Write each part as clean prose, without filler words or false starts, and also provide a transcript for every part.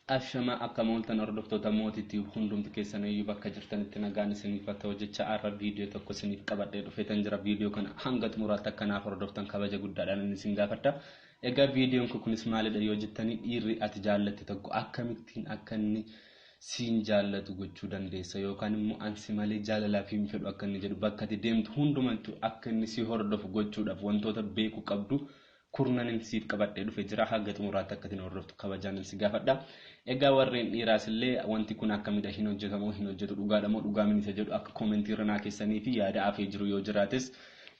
Ashamaa, akkam ooltan hordoftoota mootiitti? Hundumti keessaniyyuu bakka jirtanitti nagaan isiniif haa ta'u jecha, har'a viidiyoo tokko isiniif qabadhee dhufeetan jira. Viidiyoo kana hanga xumuraatti akkanaaf hordoftan kabaja guddaadhaan inni isin gaafadha. Egaa viidiyoon kun kunis maalidha yoo jettanii, dhiirri ati jaallatte tokko akkamittiin akka inni siin jaallatu gochuu dandeessa, yookaan immoo ansi malee jaalalaaf hin fedhu akka inni jedhu, bakka ati deemtu hundumattuu akka inni si hordofu gochuudhaaf wantoota beekuu qabdu kurnanin siif qabadhee dhufe jira. Haga xumuraatti akka isin hordoftu kabajaan si gaafadha. Egaa warreen dhiiraas illee wanti kun akkamidha, hin hojjetamoo hin hojjetu, dhugaadha moo dhugaa miti isa jedhu akka koomentii irra naa keessanii fi yaada hafee jiru yoo jiraates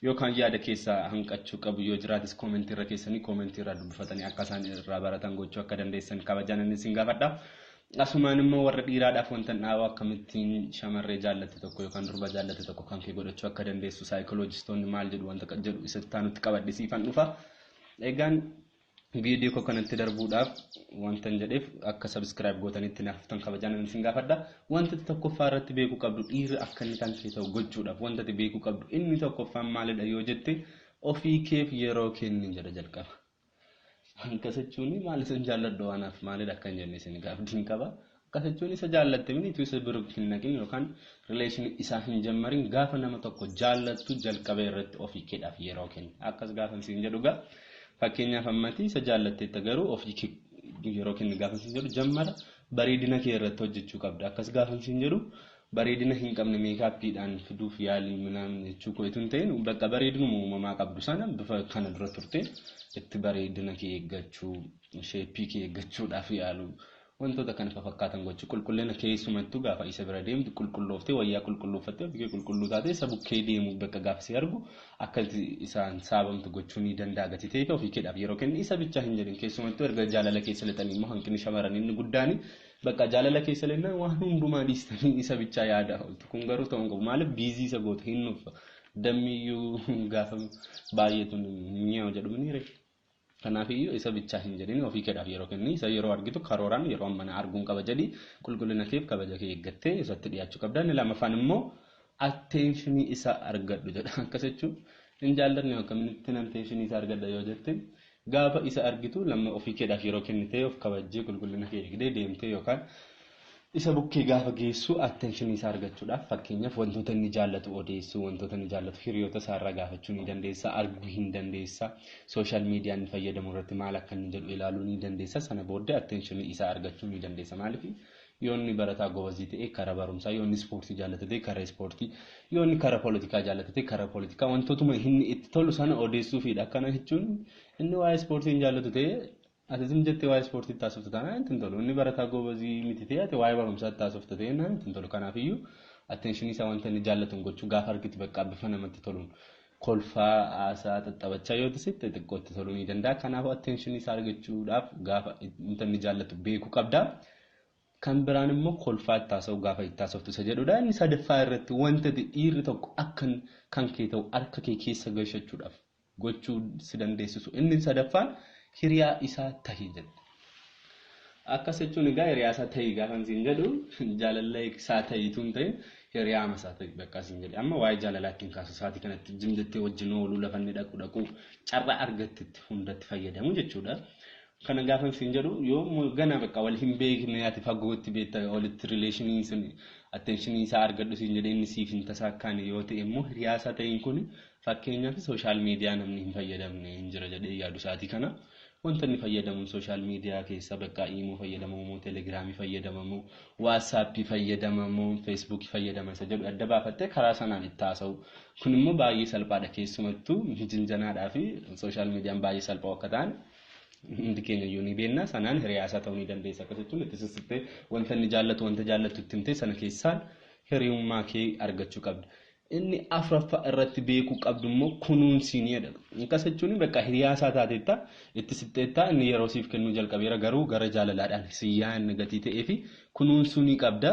yookaan yaada keessaa hanqachuu qabu yoo jiraates koomentii irra keessanii koomentii irraa dubbifatanii akka isaan irraa baratan gochuu akka dandeessan kabajaan inni isin gaafadha. Asumaan immoo warra dhiiraadhaaf wanta dhaabaa, akkamittiin shamarree jaallatte tokko yookaan durba jaallatte tokko kan kee godhachuu akka dandeessu saayikolojistoonni maal jedhu wanta jedhu isa taanutti qabadhe siifan dhufa. Egaan viidiyoo koo kanatti darbuudhaaf wanta hin jedheef akka subscribe gootanitti naaf haftan kabajaan isin gaafadha. Wanta tokkoffaa irratti beekuu qabdu, dhiirri akka inni kan kee ta'u gochuudhaaf wanta beekuu qabdu inni tokkoffaan maalidha yoo jette, ofii keef yeroo kenni jedha jalqaba. Akkas jechuun maal, isin jaalladhu waanaaf maalidha akka hin jenne isin gaafdiin qaba. Akkas jechuun isa jaallatte miti, isa bira hin naqin yookaan relation isaa hin jammarin. Gaafa nama tokko jaallattu jalqaba irratti ofii keedhaaf yeroo kenni. Akkas gaafa isin jedhu gaa, fakkeenyaaf ammati isa jaallatteetta, garuu ofii kee yeroo kenni gaafa isin jedhu jammara bareedina kee irratti hojjechuu qabda. Akkas gaafa isin jedhu bareedina hin qabne meekaappiidhaan fiduuf yaalii minaan jechuu koo itoo hin ta'in, bakka bareedinuma uumamaa qabdu sana bifa kana dura turte itti bareedina kee eeggachuu, shape kee eeggachuudhaaf yaaluu, wantoota kana fakkaatan gochuu, qulqullina keessumattuu gaafa isa bira deemtu qulqullooftee, wayyaa qulqulluuffattee, ofii kee qulqulluu taatee isa bukkee deemuu, bakka gaafa si argu akka isaan saabamtu gochuu ni danda'a gatii ta'eef ofii keedhaaf yeroo kenni. Isa bichaa hin jedhin, keessumattuu erga jaalala keessa lixanii immoo hanqinni shamarran inni guddaani bakka jaalala keessa lixan waan hundumaa dhiistanii isa bichaa yaada ooltu. Kun garuu ta'uu hin qabu. Maaliif busy isa goota? Hin nuffa, dammiyyuu gaafa baay'eetu mi'aawu jedhu ni ree. Kanaafiyyuu isa bichaa hin jedhin, ofii keedhaaf yeroo kenni. Isa yeroo argitu karooraan yeroo mana arguun qaba jedhi, qulqullina keef kabaja kee eeggattee isatti dhiyaachuu qabda. Inni lammaffaan immoo attention isaa argadhu jedha. Akkas jechuun hin jaallanne akkamittiin attention isaa argadha yoo jette, gaafa isa argitu lamma ofii keedhaaf yeroo kennitee, of kabajjee, qulqullina kee eegdee deemtee yookaan isa bukkee gaafa geessu attention isaa argachuudhaaf, fakkeenyaaf wantoota inni jaallatu odeessuu, wantoota inni jaallatu hiriyoota isaarraa gaafachuu ni dandeessa, arguu hin dandeessa, social media inni fayyadamu irratti maal akka inni jedhu ilaaluu ni dandeessa. Sana booddee attention isaa argachuu ni dandeessa. Maaliif, yoo inni barataa gobazii ta'e karaa barumsaa, yoo inni ispoortii jaallate ta'e karaa ispoortii, yoo inni karaa poolitikaa jaallate ta'e karaa poolitikaa, wantootuma inni itti tolu sana odeessuufiidha. Akkana jechuun inni waa'ee ispoortii hin jaallatu ta'e, ati zim jettee waa'ee ispoortii taasiftu taanaan ittiin tolu. Inni barataa gobazii miti ta'e, ati waa'ee barumsaa taasiftu ta'e naan ittiin tolu. Kanaafiyyuu attention isaa wanta inni jaallatu gochuu, gaafa argitu bakka bifa namatti toluun kolfaa haasaa xaxxabachaa yoo ta'e xiqqootti toluu ni danda'a. Kanaafuu attention isaa argachuudhaaf gaafa wanta inni jaallatu beekuu qabda. Kan biraan immoo kolfaa itti haasa'u gaafa itti haasoftu isa jedhudha. Inni sadaffaa irratti wanta dhiirri tokko akka kan kee ta'u harka kee keessa galchachuudhaaf gochuu si dandeessisu inni sadaffaan hiriyaa isaa tahii jedha. Akkas jechuun egaa hiriyaa isaa tahii gaafa siin jedhu jaalala isaa tahiitu hin ta'in, hiriyaa isaa tahi bakka siin jedhe. Amma waa'ee jaalalaa ittiin kaasu sa'aatii kanatti jim jettee wajjin ooluu, lafa inni dhaqu dhaqu, carraa argattetti hundatti fayyadamu jechuudha. Kana gaafa siin jedhu yoo gana bakka wal hin beekne, ati fagootti beekta, walitti relation sun attention isaa argadhu siin jedhee inni siif hin tasaakkaane yoo ta'e immoo, hiriyaa isaa ta'iin kun fakkeenyaaf social media namni hin fayyadamne hin jira jedhee yaadu sa'aatii kana. Wanta inni fayyadamu social media keessa bakka Imo fayyadamamu, Telegramii fayyadamamu, WhatsAppii fayyadamamu, Facebookii fayyadama isa jedhu adda baafattee karaa sanaan itti haasa'u. Kun immoo baay'ee salphaadha, keessumattuu jinjanaadhaa fi social mediaan baay'ee salphaa akka ta'an hundi keenya iyyuu ni beekna. Sanaan hiriyaa isaa ta'uu ni dandeessa. Akkas jechuun itti sissittee wanta inni jaallatu, wanta jaallattu itti himtee sana keessaan hiriyummaa kee argachuu qabda. Inni afuraffaa irratti beekuu qabdu immoo kunuunsiin jedha. Akkas jechuun bakka hiriyaa isaa taateetta, itti sitteetta, inni yeroo siif kennuu jalqabeera, garuu gara jaalalaadhaan si yaadne gatii ta'ee fi kunuunsuu ni qabda.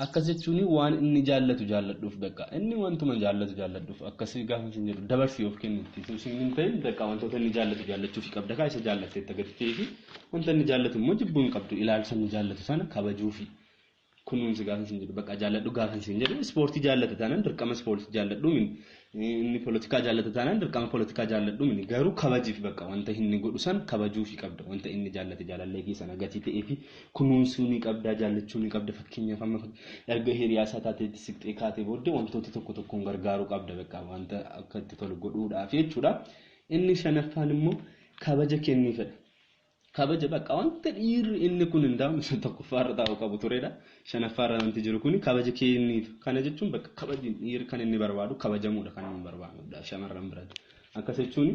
Akkas jechuun waan inni jaallatu jaalladhuuf, bakka inni wantuma jaallatu jaalladhuuf. Akkasii gaafa isin jedhu dabarsii of kennutti isin hin ta'in, bakka wantoota inni jaallatu jaallachuuf qabda. Kaa isa jaallatteetta gatii ta'ee fi wanta inni jaallatu immoo jibbuu hin qabdu, ilaalcha inni jaallatu sana kabajuufi. Kunuunsi gaafa isin jedhu, bakka jaalladhu gaafa isin jedhu, ispoortii jaallata taanaan dirqama ispoortii jaalladhu mini. Inni poolitikaa jaallata taanaan dirqama poolitikaa jaalladhu mini. Garuu kabajiif, bakka wanta inni godhu san kabajuufi qabda. Wanta inni jaallate jaalallee keessan gatii ta'ee fi kunuunsuu ni qabda, jaallachuu ni qabda. Fakkeenyaaf, amma erga hiriyaa isaa taateetti siqxee kaatee booddee wantoota tokko tokkoon gargaaruu qabda, bakka wanta akka itti tolu godhuudhaaf jechuudha. Inni shanaffaan immoo kabaja kennii fedha. Kabaja, bakka wanta dhiirri inni kun hin daa'u tokkoffaarra taa'u qabu turedha. Shanaffaarra wanti jiru kun kabaja kenniif. Kana jechuun bakka kabajni dhiirri kan inni barbaadu kabajamuudha kan inni barbaadudha shamarran biratti. Akkas jechuun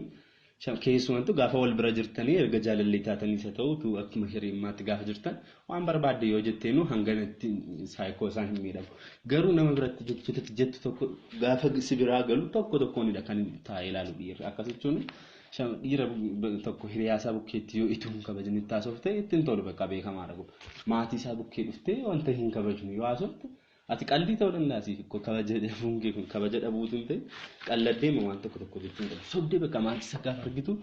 keessumattuu gaafa wal bira jirtanii, erga jaalallee taatanii isa ta'u, akkuma hiriyummaatti gaafa jirtan waan barbaadde yoo jetteenu hanganatti saayikoo isaan hin miidhamu. Garuu nama biratti jechoota jettu tokko gaafa si biraa galu tokko tokkoonidha kan taa'ee ilaalu dhiirri. Akkas jechuun dhiira tokko hiriyaa isaa bukkeetti yoo ituu hin kabajne haasofte ittiin tolu, bakka beekamaadha. Maatii isaa bukkee dhuftee wanta hin kabajne yoo haasofte, ati qaldii ta'uu danda'a, siif kabaja dhabuun kee kun kabaja dhabuutu hin ta'e, qalladdeema waan tokko tokko jechuun qabu. Sobdee bakka maatii isaa gaafa argitu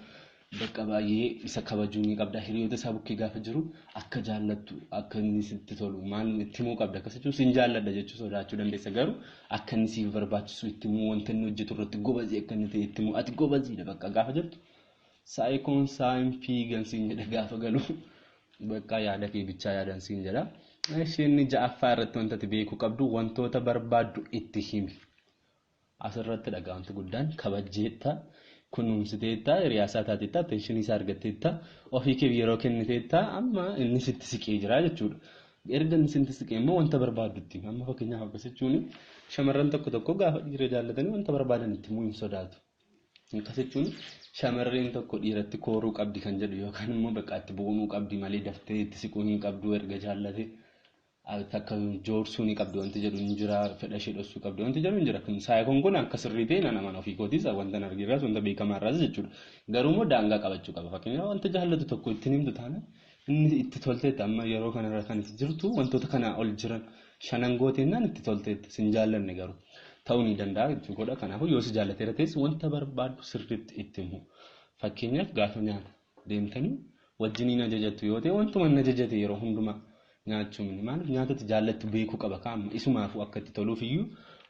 bakka baay'ee isa kabajuu ni qabda. Hiriyoota isaa bukkee gaafa jiru akka jaallattu, akka inni sitti tolu maal itti himuu qabda. Akkas jechuun sin jaalladha jechuu sodaachuu dandeessa, garuu akka inni siif barbaachisu itti himuu, wanta inni hojjetu irratti gobazii akka inni ta'e itti himuu. Ati gobaziidha bakka gaafa jettu saayikoon isaa hin fiigan siin jedha, gaafa galu bakka yaada kee bichaa yaadan siin jedha. Isheen ja'affaa irratti wanta ati beekuu qabdu, wantoota barbaaddu itti himi. Asirratti dhagaa wanti guddaan kabajjeetta, kunuunsiteetta, hiriyaasaa taateetta, attention isaa argatteetta, ofii kee yeroo kenniteetta, amma inni sitti siqee jira jechuudha. Erga inni sitti siqee immoo wanta barbaaddu itti himi. Amma fakkeenyaaf, akkas jechuun shamarran tokko tokko gaafa dhiira jaallatanii wanta barbaadan itti himuu hin sodaatu. Akkas jechuun shamarreen tokko dhiiratti kooruu qabdi kan jedhu yookaan immoo bakka itti boonuu qabdi malee daftee itti siquu hin qabdu, erga jaallate takka joorsuu ni qabdi wanti jedhu hin jira, fedha ishee dhoksuu qabdi wanti jedhu hin jira. Kun saayikoon kun akka sirrii ta'e nan amana, ofii kootiis wanta argirraas, wanta beekamaarraas jechuudha. Garuu immoo daangaa qabachuu qaba. Fakkeenyaaf, wanta jaallatu tokko ittiin himtu taana inni itti tolteetta, amma yeroo kanarra kan itti jirtu wantoota kanaa ol jiran shanan gooteennaan itti tolteetta, sin jaallanne garuu ta'uu ni danda'a jechuudha. Kanaafuu yoo si jaallateera ta'es wanta barbaaddu sirriitti itti himu. Fakkeenyaaf, gaafa nyaata deemtanii wajjiniin ajajattu yoo ta'e, wantuma inni ajajate yeroo hundumaa nyaachuu mini. Maaliif? Nyaata itti jaallattu beekuu qaba, kaa'ama isumaafuu akka itti toluuf iyyuu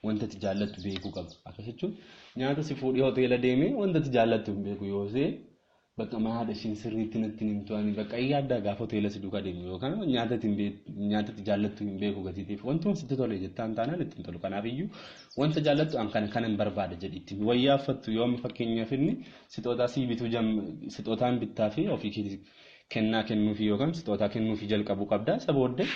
wanta itti jaallattu beekuu qaba. Akkas jechuun nyaata si fuudhee hoteela deemee wanta itti jaallattu hin beeku yoo ta'e, bakka maadha ishiin sirriitti natti himtu, ani bakka yaaddaa gaafa hoteela si duukaa deemu yookaan nyaata itti jaallattu hin beeku gatiitiif, wantuma sitti tole jettaan taanaan ittiin tolu. Kanaaf iyyuu wanta jaallattu an kana kanan barbaada jedhi itti. Wayyaa uffattu yoo amma fakkeenyaaf inni sixootaa sii bituu, sixootaan bittaa fi ofii keetii kennaa kennuufi yookaan sixootaa kennuufi jalqabuu qabda. Isa booddee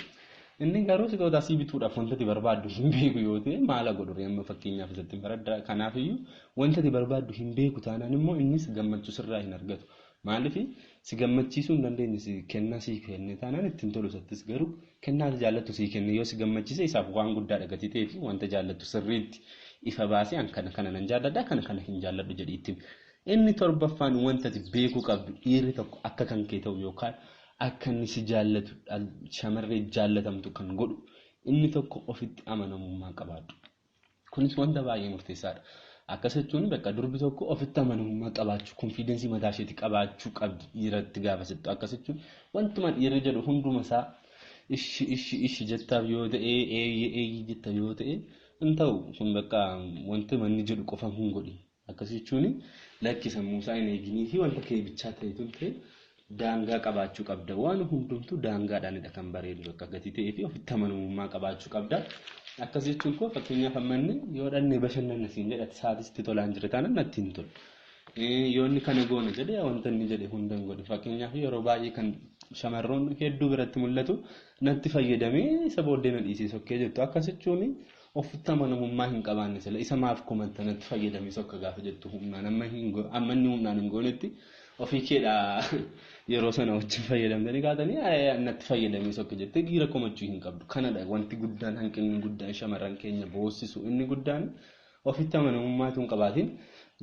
inni garuu sixootaa sii bituudhaaf wanta ati barbaaddu hin beeku yoo ta'e maala godhu amma fakkeenyaaf isatti hin baradda. Kanaaf iyyuu wanta ati barbaaddu hin beeku taanaan immoo innis gammachuu sirraa hin argatu. Maaliif? Si gammachiisuu hin dandeenye si kennaa sii kenne taanaan ittiin tolu isattis, garuu kennaa ati jaallattu sii kenne yoo si gammachiise isaaf waan guddaadha gatii ta'ee fi wanta jaallattu sirriitti ifa baasee an kana kana nan jaalladha, kana kana hin jaalladhu jedhi itti. Inni torbaffaan wanta ati beekuu qabdu, dhiirri tokko akka kan kee ta'u yookaan akka inni si jaallatu, shamarree jaallatamtu kan godhu inni tokko ofitti amanamummaa qabaadhu. Kunis wanta baay'ee murteessaadha. Akkas jechuun bakka durbi tokko ofitti amanamummaa qabaachuu, confidence mataa isheetii qabaachuu qabdi dhiiratti gaafa sittu. Akkas jechuun wantuma dhiirri jedhu hunduma isaa ishi ishi ishi jettaaf yoo ta'e, eeyyee eeyyee jetta yoo ta'e hin ta'u. Kun bakka wanti manni jedhu qofa hin godhin. Akkas jechuun lakki sammuu isaa hin eeginii fi wanta kee bichaa ta'etu ta'e daangaa qabaachuu qabda. Waan hundumtuu daangaadhaanidha kan bareedu bakka gatii ta'ee fi ofitti amanamummaa qabaachuu qabda. Akkas jechuun koo fakkeenyaaf amma inni yoo dhannee bashannanna siin jedha, sa'aatii sitti tolaan jira taanaan natti hin tolu. Yoo inni kana goona jedhe, wanta inni jedhe hunda hin godhu. Fakkeenyaaf, yeroo baay'ee kan shamarroonni hedduu biratti mul'atu, natti fayyadamee isa booddee na dhiisee sokkee jettu. Akkas jechuun ofitti amanamummaa hin qabaanne, sila isa maaf komatta? Natti fayyadamee sokka gaafa jettu humnaan amma inni humnaan hin goonetti ofii keedha yeroo sana wajjin fayyadamtanii kaatanii natti fayyadamee sokka jettee dhiira komachuu hin qabdu. Kanadha wanti guddaan, hanqinni guddaan shamarran keenya boossisu inni guddaan, ofitti amanamummaatu hin qabaatin,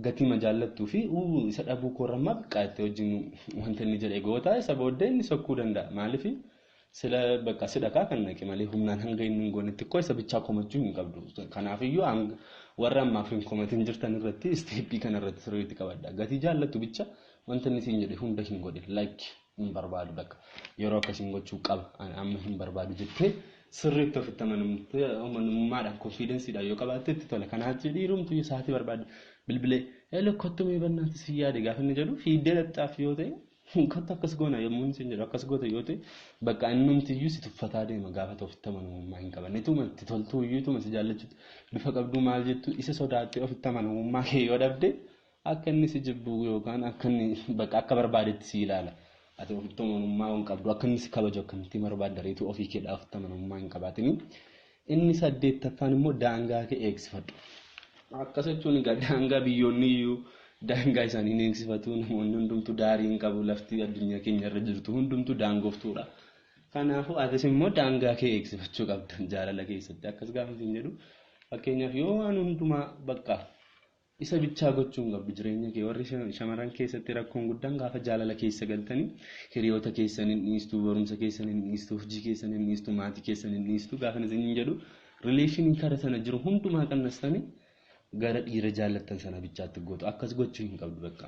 gatii majaallattuu fi isa dhabuu koorrammaa xiqqaattee wajjin wanta inni jedhe goota, isa booddee inni sokkuu danda'a. Maaliif? Sila bakka si dhakaa kan naqe malee humnaan hanga inni hin goonetti koo isa bichaa komachuu hin qabdu. Kanaafiyyuu warra ammaaf hin komatin jirtan irratti step kana irratti sirriitti qabadha. Gatii jaallattu bicha wanta inni siin jedhe hunda hin godhin, like hin barbaadu bakka. Yeroo akkasiin gochuu qaba amma hin barbaadu jettee sirriitti ofitti amanamummaadhaan konfiidensiidhaan yoo qabaatte itti tola. Kanaaf dhiirumtu isaatii barbaadu bilbilee eeloo kottu mee bannaatti si yaade gaafa inni jedhu fiiddee dhaqxaaf yoo ta'e kottu akkas goona yommuu inni jedhu akkas goota yoo ta'e bakka innumtiyyuu si tuffataa deema gaafa ofitti amanamummaa hin qabanne. Ituma itti toltuu iyyuu ituma si jaallachuutu bifa qabduu maal jettu isa sodaattee ofitti amanamummaa kee yoo dhabde akka inni si jibbu yookaan akka inni bakka akka barbaadetti si ilaala. Ati ofitti amanamummaa hin qabdu akka inni si kabaju akkamitti barbaadda reetu ofii keedhaa ofitti amanamummaa hin qabaatini. Inni saddeettaffaan immoo daangaa kee eegsifadhu. Akkas jechuun egaa daangaa biyyoonni iyyuu daangaa isaanii ni eegsifatu namoonni hundumtuu daarii hin qabu lafti addunyaa keenya irra jirtu hundumtuu daangoftuudha. Kanaafuu atis immoo daangaa kee eegsifachuu qabda jaalala keessatti akkas gaafa isin jedhu fakkeenyaaf yoo waan hundumaa bakka isa bichaa gochuu hin qabdu jireenya kee warri shamarran keessatti rakkoon guddaan gaafa jaalala keessa galtanii hiriyoota keessan hin dhiistu barumsa keessan hin dhiistu hojii keessan hin dhiistu maatii keessan hin dhiistu gaafa isin jedhu rileeshinii kara sana jiru hundumaa qannastanii gara dhiira jaallattan sana bichaatti gootu akkas gochuu hin qabdu bakka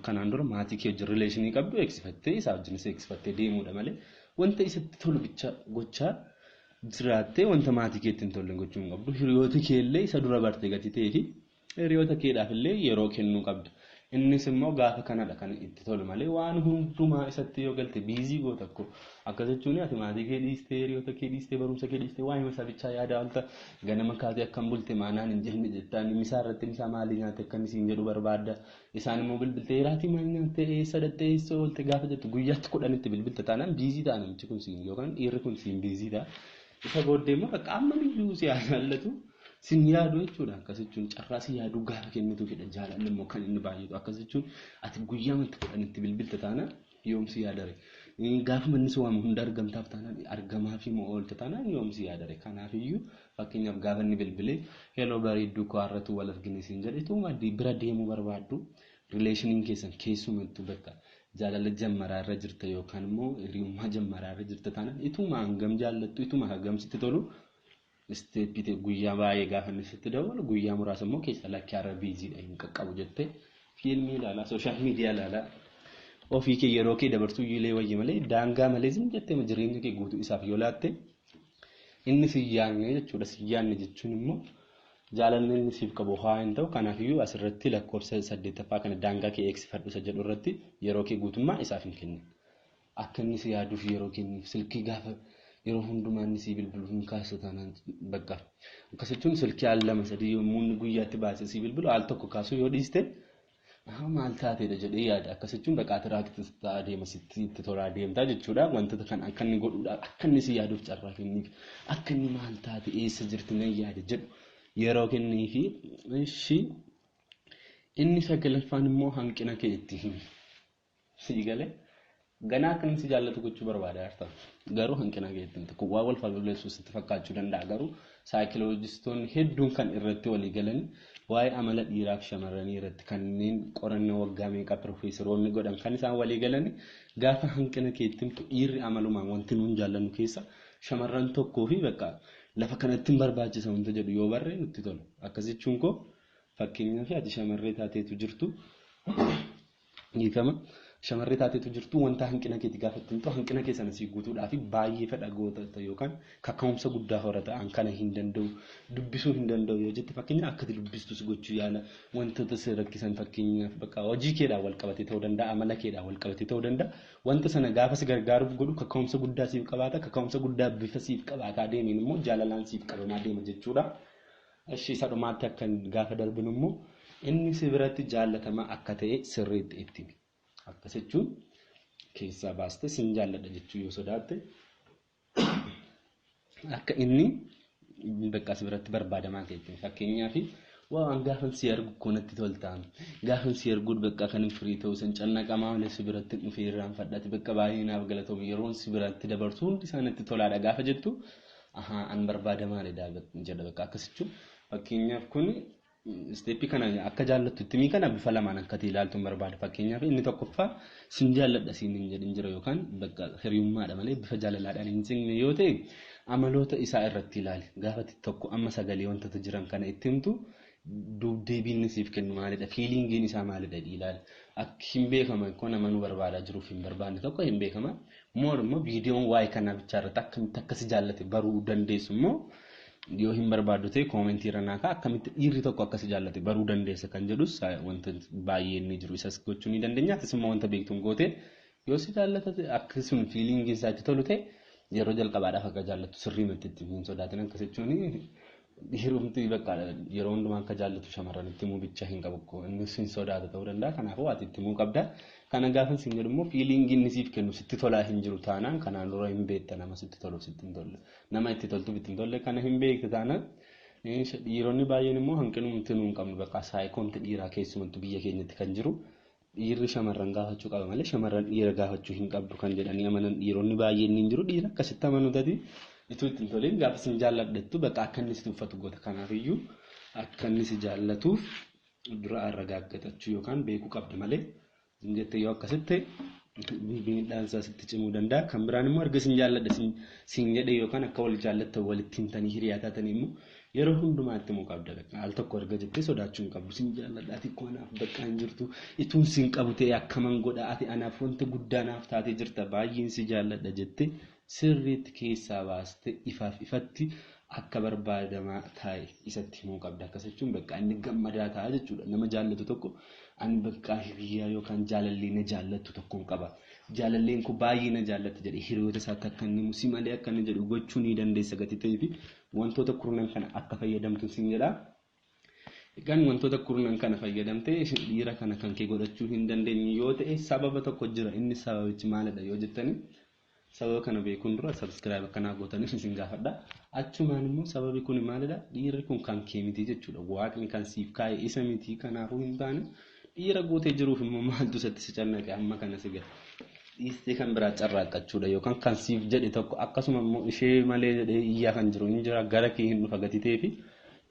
kanaan dura maatii kee wajjin rileeshinii qabdu eegsifattee isaa wajjinis eegsifattee deemuudha malee wanta isatti tolu bicha gochaa jiraattee wanta maatii keetti hin tolle gochuu hin qabdu hiriyoota kee illee isa dura bartee gatii ta'ee fi hiriyoota keedhaaf illee yeroo kennuu qabda. Innis immoo gaafa kanadha kan itti tolu malee waan hundumaa isatti yoo galte biizii goota akko akkas jechuun ati maatii kee dhiistee hiriyoota kee dhiistee barumsa kee dhiistee waa'ee isaa bichaa yaada wanta ganama kaatee akkam bulte maanaan hin jenne jettaan misaa irratti misaa maalii nyaatte akkam isiin jedhu barbaadda isaan immoo bilbiltee raatii maal nyaatte eessa dhattee eessa oolte gaafa jettu guyyaatti kudhanitti bilbilte taanaan biizii ta'a namichi kun siin yookaan dhiirri kun siin biizii ta'a. Isa booddee immoo bakka amma iyyuu si jaallatu sin yaadu jechuudha. Akkas jechuun carraa si yaaduu gaafa kennitu fedha jaalalli immoo kan inni baay'atu. Akkas jechuun ati guyyaa matti kudhanitti bilbilta taanaan yoom si yaadare. Gaafa manni si waamu hunda argamtaaf taanaan argamaa fi moo oolta taanaan yoom si yaadare. Kanaafiyyuu fakkeenyaaf gaafa inni bilbilee heloo bareedduu koo har'atu wal argine siin jedhe tuuma bira deemuu barbaaddu rileeshiniin keessan keessumattuu bakka jaalala jammaraa irra jirta yookaan immoo hiriyummaa jammaraa irra jirta taanaan ituma hangam jaallattu ituma hangam sitti tolu isteeppii guyyaa baay'ee gaafa inni sitti dawwalu guyyaa muraasa immoo keessa lakkii har'a biiziidha hin qaqqabu jettee fiilmii ilaalaa sooshaal miidiyaa ilaalaa ofii kee yeroo kee dabarsuu iyyuu wayya malee daangaa malee zim jettee jireenya kee guutuu isaaf yoo laatte inni si yaadne jechuudha. Si yaadne jechuun immoo jaalalli inni siif qabu haa hin ta'u. Kanaafiyyuu asirratti lakkoofsa saddeettaffaa kana daangaa kee eegsifadhu isa jedhu irratti yeroo kee guutummaa isaaf hin kennin. Akka inni si yaaduuf yeroo kenniif silkii gaafa yeroo hundumaa inni si bilbilu hin kaasu taanaan bakka. Akkas jechuun silkii al lama sadii yommuu inni guyyaatti baasee si bilbilu al tokko kaasuu yoo dhiiste maal taateedha jedhee yaada. Akkas jechuun bakka atiraaktis ta'aa deema sitti itti tolaa deemtaa jechuudha. Wantoota kan akka inni godhuudhaaf akka inni si yaaduuf carraa kenniif akka inni maal taate eessa jirti nan yaada jedhu yeroo kenniifi ishii inni sagalaffaan immoo hanqina kee itti himi. Sii galee ganaa akka inni si jaallatu gochuu barbaada jirta. Garuu hanqina kee itti himta. Kun waan wal falleessu sitti fakkaachuu danda'a. Garuu saayikiloojistoonni hedduun kan irratti walii galan waa'ee amala dhiiraaf shamarranii irratti kanneen qorannoo waggaa meeqa piroofeesaroonni godhan kan isaan walii galan gaafa hanqina kee itti himtu dhiirri amalumaan wanti nuun jaallannu keessa shamarran tokkoo fi bakka lafa kanatti hin barbaachisa wanta jedhu yoo barree nutti tola. Akkas jechuun koo fakkeenyaaf ati shamarree taateetu jirtu hiikama. Shamarree taateetu jirtu wanta hanqina keetti gaafa itti himtu hanqina kee sana sii guutuudhaaf baay'ee fedha goota yookaan kaka'umsa guddaa horata an kana hin danda'u dubbisuu hin danda'u yoo jette fakkeenyaaf akka ati dubbistus gochuu yaala wantoota si rakkisan fakkeenyaaf bakka hojii keedhaan wal qabatee ta'uu danda'a amala keedhaan wal qabatee ta'uu danda'a wanta sana gaafa si gargaaruuf godhu kaka'umsa guddaa siif qabaata kaka'umsa guddaa bifa siif qabaataa deemeen immoo jaalalaan siif qabamaa deema jechuudha. Ishii isa dhumaatti akka gaafa darbinu immoo inni si biratti jaallatamaa akka ta'e sirriitti itti himi. Akkas jechuun keessaa baastee sin jaalladha jechuu yoo sodaatte akka inni bakka si biratti barbaadamaa ta'e ittiin fakkeenyaaf waan gaafan si argu natti tolta gaafan si argu bakka kan firii ta'u san cannaqamaa malee si biratti dhufee irraanfadhaati bakka baay'ee naaf galatoomu yeroon si biratti dabarsu hundi isaa natti tolaadha gaafa jettu ahaa an barbaadamaadha jedha bakka akkas jechuun fakkeenyaaf kun isteeppii kana akka jaallattu itti mii kana bifa lamaan akka ta'e ilaaltuun barbaada. Fakkeenyaaf inni tokkoffaa sin jaalladha siin hin jedhin jira yookaan bakka hiriyummaadha malee bifa jaalalaadhaan hin cinne yoo ta'e amaloota isaa irratti ilaali. Gaafa tokko amma sagalee wantoota jiran kana itti himtu duubdeebiin siif kennu maalidha? Fiilingiin isaa maalidha? Ilaali. Akka hin beekama kun nama nu barbaadaa jiruuf hin barbaanne tokko hin beekama. Moor immoo viidiyoon waa'ee kanaa bichaa irratti akkamitti akka si jaallate baruu dandeessu immoo yoo hin barbaaddu ta'e koomentii irra naa ka'a. Akkamitti dhiirri tokko akka si jaallate baruu dandeessa kan jedhus wanta baay'een ni jiru, isas gochuu ni dandeenya. Atis immoo wanta beektuun goote yoo si jaallate akkasuma fiilingiin isaa itti tolu ta'e yeroo jalqabaadhaaf akka jaallattu sirriimatti itti hin sodaatin. Akkas jechuun dhiirumti bakka yeroo hundumaa akka jaallatu shamarran itti himuu bicha hin qabu, innis hin sodaata ta'uu danda'a. Kanaafuu ati itti himuu qabda. Kana gaafa sin jedhu immoo fiilingii inni siif kennu sitti tolaa hin jiru taanaan, kanaan dura hin beekta nama sitti toluuf sitti hin tolle, nama itti toltuuf itti hin tolle kana hin beekte taanaan. Dhiironni baay'een immoo hanqinumti nuu hin qabnu, bakka saayikoomti dhiiraa keessumattuu biyya keenyatti kan jiru dhiirri shamarran gaafachuu qaba malee shamarran dhiira gaafachuu hin qabdu kan jedhanii amanan dhiironni baay'een ni jiru. Dhiira akkasitti amanu tati ituu itti hin toliin gaafa sin jaalladhettu bakka akka inni si tuffatu goota. Kanaafiyyuu akka inni si jaallatuuf dura arragaaggatachuu yookaan beekuu qabda malee jettee yoo akkasitti miidhaan isaa sitti cimuu danda'a. Kan biraan immoo erga sin jaalladha sin jedhe yookaan akka wal jaallattan walitti himtanii hiriyaa taatanii immoo yeroo hundumaa itti himuu qabda. Al tokko erga jettee sodaachuu hin qabdu. Sin jaalladha, ati koo anaaf bakka hin jirtu. Ituun sin qabu ta'e akkaman godha, ati anaaf wanta guddaa naaf taatee jirta, baay'een si jaalladha jettee sirriitti keessaa baaste ifaaf ifatti akka barbaadamaa taa'e isatti himuu qabda. Akkas jechuun bakka inni gammadaa ta'a jechuudha. Nama jaallatu tokko ani bakka hiriyaa yookaan jaalallee na jaallattu tokkoon qaba. Jaalalleen kun baay'ee na jaallata jedhee hiriyoota isaatti akka inni si malee akka inni jedhu gochuu ni dandeessa gatii ta'ee fi wantoota kurnan kana akka fayyadamtu sin jedha. Egaan wantoota kurnan kana fayyadamtee dhiira kana kan kee godhachuu hin dandeenye yoo ta'e sababa tokko jira. Inni sababichi maalidha yoo jettanii, sababa kana beekuun dura subscribe akkanaa gootaniif isin gaafadha. Achumaan immoo sababi kun maalidha? Dhiirri kun kan kee miti jechuudha. Waaqni kan siif kaa'e isa miti, kanaafuu hin taane. Dhiira gootee jiruuf immoo maaltu isatti si cannaqe amma kana si gahe? Dhiistee kan biraa carraaqqachuudha yookaan kan siif jedhe tokko akkasuma immoo ishee malee jedhee iyyaa kan jiru hin jira, gara kee hin dhufa gatii ta'ee fi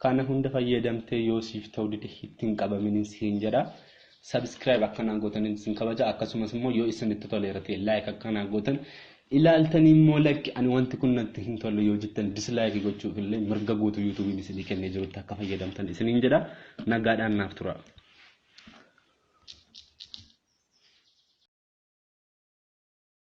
kana hunda fayyadamtee yoo siif ta'u dide ittiin qabaminiin siin jedha. Subscribe akkanaa gootaniin isin kabaja. Akkasumas immoo yoo isinitti toleera ta'e like akkanaa gootan, ilaaltanii immoo lakki ani wanti kun natti hin tolle yoo jettan dislike gochuuf illee mirga guutuu yuutuubiin isinii kennee jirutti akka fayyadamtan isiniin jedha. Nagaadhaan naaf tura.